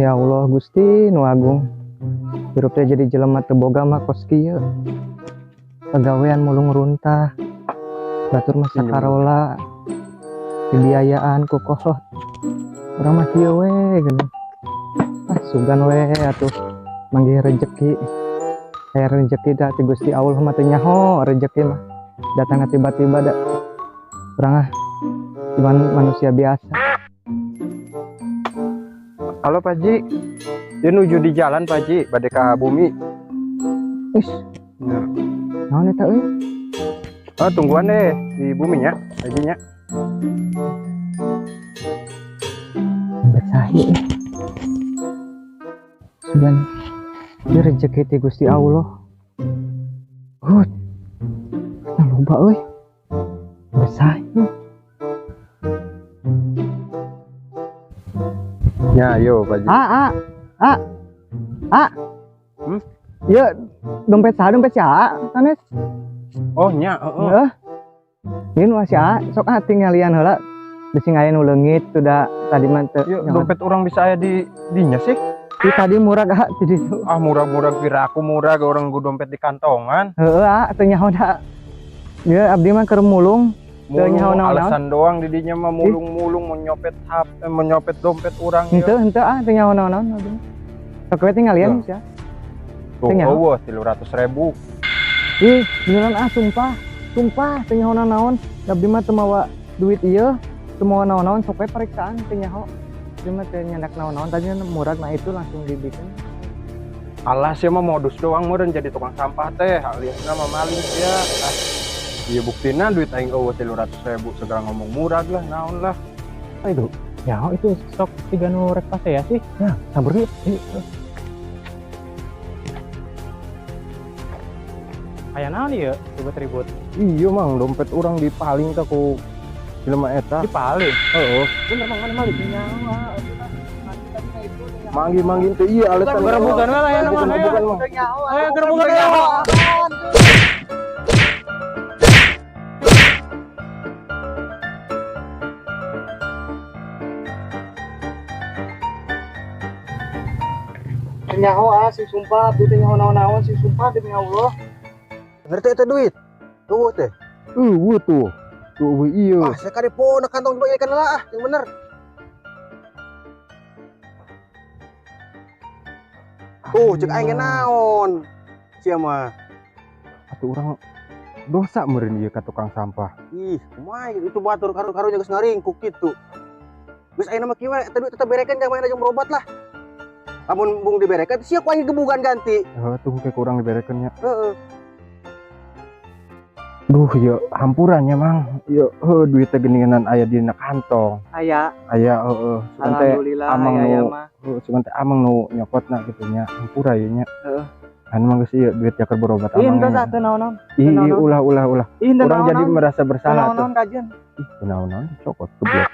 Ya Allah Gusti nu agung. Hirup teh jadi jelema teu boga mah kos kieu. Pagawean mulung runtah. Batur mah sakarola. Dibiayaan ku kolot. Urang mah kieu we geuning. Ah sugan we atuh manggih rejeki. Aya rejeki da ti Gusti Allah mah teu nyaho rejeki mah. Datangna tiba-tiba da. Urang ah cuman manusia biasa. Halo Pak Ji, dia nuju di jalan Pak Ji, bade ka bumi. Wis, Ya. naon eta euy? Oh, tungguan deh di bumi nya, Pak Ji nya. Bersahi. Sugan ieu rejeki ti Gusti Allah. Hut. Nah, loba euy. Bersahi. Ya, ayo Pak Ji. A a a a. Hmm? Ieu dompet saha, dompet si A sanes? Oh nya, heeh. Heeh. Ieu nu si A, sok ah tinggalian heula. Bisi aya nu leungit sudah tadi mah teu. Yuk, dompet orang bisa aya di dinya sih. Ih, tadi murah gak di ditu. Ah, murah-murah kira aku murah ge orang gua dompet di kantongan. Heeh, ah teu nyaho da. Ieu abdi mah keur mulung. Teu nyaho Mulung naon-naon. alasan doang di dinya mah mulung-mulung mau nyopet HP, mau nyopet dompet orang ieu. Henteu, henteu ah teu nyaho naon-naon abdi mah. Sok we tinggalian Tuh. sia. Tuh, Teu nyaho. eueuh 300.000. Ih, beneran ah sumpah. Sumpah teu nyaho naon. Abdi mah teu mawa duit ieu, teu mawa naon-naon sok we periksaan teu nyaho. Abdi mah teu nyandak naon-naon tadi murag nah itu langsung dibikin. Alah sia mah modus doang meureun jadi tukang sampah teh, aliasna mah maling sia. Ah. Iya buktina duit aing eueuh 300.000 segera ngomong murah lah naon lah. Apa itu? Ya, itu stok tiga nu rek pase ya sih. Ya, sabar yuk. Aya naon ieu ribut-ribut? Iya mang dompet orang dipaling teh ku jelema eta. Dipaling. Heeh. Bener mang mana maling? Manggi-manggi teh iya alasan. Gerebukan lah ya Bukan, namanya. bukan, Mang. Ayo gerebukan ya. Teu nyaho ah sing sumpah abdi teu nyaho naon-naon sing sumpah demi Allah. Bener teh eta duit. Tuh teh. Eueuh tuh. Tuh eueuh iya. Ah, saya kadepo na kantong coba ikan lah ah, yang bener. Tuh, cek aing ge naon. Sia mah. Atuh urang dosa meureun ieu ka tukang sampah. Ih, kumaha itu batur karu-karunya geus ngaringkuk kitu. Geus ayeuna mah kieu we, eta duit tetep berekeun jangan main aja berobat lah. Lamun bung diberekeun sia ku aing gebugan ganti. Heeh, tuh kayak kurang diberekeun nya. Heeh. Duh, ieu hampuran nya mang. Ieu heuh duit teh geuningan aya dina kantong. Aya. Aya heeh. Sugan teh Alhamdulillah amang aya nu mah. heuh sugan teh amang nu nyokotna kitu nya. Hampura ieu nya. Heeh. Kan mah geus ieu duit jakar berobat Ih, amang. henteu nya. sah teu naon-naon. Ih, naon-naon. ulah ulah ulah. Ih, henteu Urang jadi naon-naon. merasa Teu bersalah tuh. naon-naon kajian. Ih, teu naon-naon cokot goblok.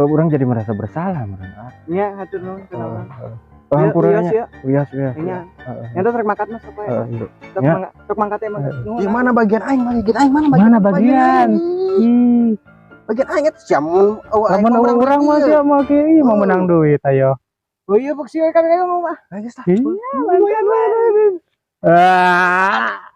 Urang jadi merasa bersalah meureun. Ah, Nya hatur nuhun teu naon-naon. heeh. Oh, hampura Wios nya. ya. Wios, wios. Nya. Heeh. Nya teh rek mangkat mah sok we. Heeh, ieu. Sok Nya. mangkat, sok mangkat teh mangkat. Nuhun, Di ah. mana bagian aing? Bagian aing mana? Mana bagian? Ih, Bagian aing eta sia mun eueuh aing Lamun mah menang urang mah duit. sia mah kieu mau menang duit ayo. Oh iya, bok sih kami kami mau mah. Nah, geus lah. Iya, lumayan lumayan. Ah.